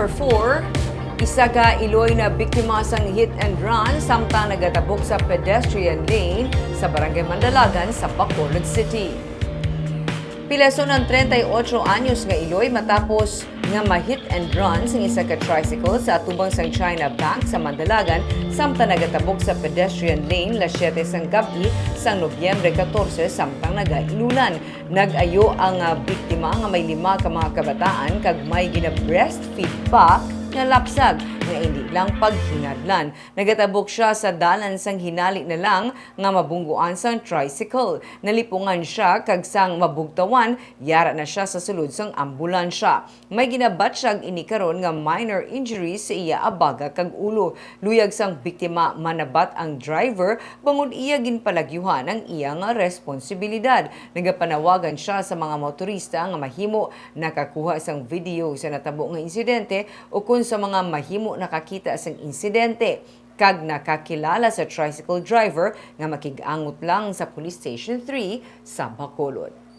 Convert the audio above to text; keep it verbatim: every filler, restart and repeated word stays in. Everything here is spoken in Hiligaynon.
Number four, isa ka Iloy na biktima sang hit and run samtang nagatabok sa pedestrian lane sa Barangay Mandalagan sa Bacolod City. Pilason ang treinta y ocho anyos nga Iloy matapos nga ma-hit and run sang isa ka tricycle sa atubang sang China Bank sa Mandalagan samtang nagatabok sa pedestrian lane las siete sang gab-i sang Nobyembre catorce samtang nagainulan. Nag-ayo ang, ah, biktima nga may lima ka mga kabataan kag may gina-breastfeed pa nga lapsag nga indi lang paghinadlan. Nagatabok siya sa dalan sang hinali na lang nga mabungguan sang tricycle. Nalipungan siya kag sang mabugtawan, yara na siya sa sulod sang ambulansya. May ginabatyag ini karon nga minor injuries sa iya abaga kag ulo. Luyag sang biktima manabat ang driver bangod iya ginpalagyuhan ang iya nga responsibilidad. Nagapanawagan siya sa mga motorista nga mahimo nakakuha sang video sa natabo nga insidente ukon sa mga mahimo nakakita sang insidente kag nakakilala sa tricycle driver nga makig-angot lang sa Police Station three sa Bacolod.